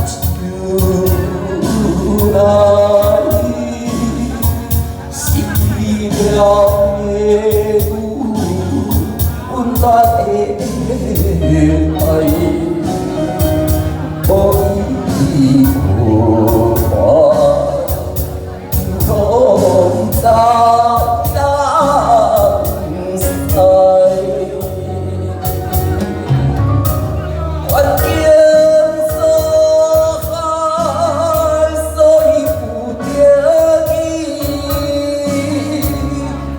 秋來，失了的阮的愛，無依無靠，又怎知？環境所害，所以不得已，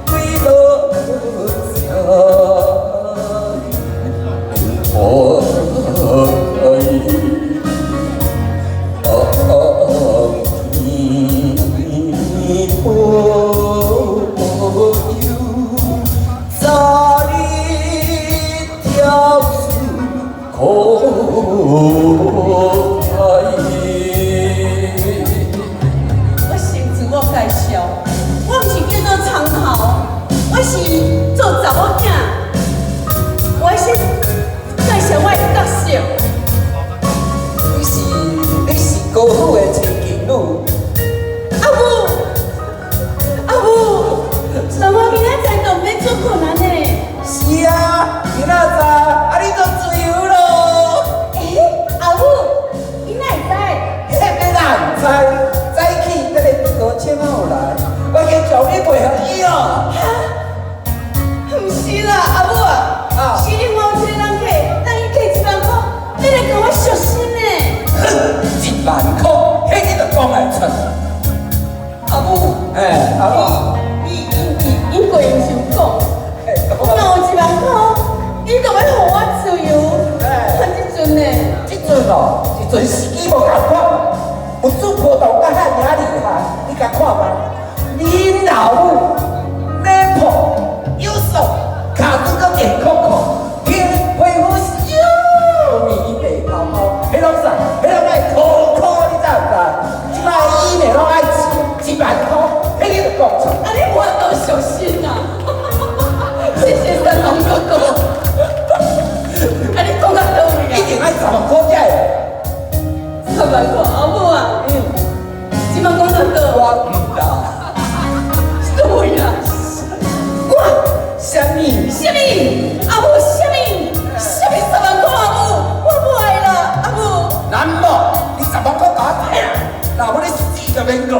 為了家，我愛天保佑，早日跳出苦海。我先自我介紹，我毋是叫做長頭，我是做查某囝。我先介紹我的角色。你是高府的千金女。阿母，阿母，那我明仔載就毋免做困難呢。是啊，明仔載啊，你就自由咯。欸，阿母，你哪會知？彼哪毋知？早起彼个高清仔有來，我已經將你賣予伊咯。哈？毋是啦，阿母啊，是另外有一个人客，等伊提一萬箍，欲來共我贖身呢。哼，1萬箍，彼你就講會出。阿母，欸，阿母，伊伊伊伊過毋是有講，我若有一萬箍，伊就欲予我自由。啊，這陣呢？這陣哦，這陣時機無仝款，有主葡萄甲遐爾厲害，你共看覓？恁老母咧抱又爽，跤拄閣健康康，皮皮膚是幼綿白泡泡，彼攏啥？彼攏愛箍箍，你知毋知？這擺醫美攏愛錢，1萬箍，彼你就講出。啊，你無法度贖身啊！謝謝三郎哥哥。啊，你講到佗位啊？一定愛10萬箍才會。10萬箍，阿母啊，這擺講到佗？我毋啦。對啦。我啥物？啥物？阿母啥物？啥物十萬箍阿母？我無愛啦，阿母。難無，你十萬箍共我聽，若無你死就免講。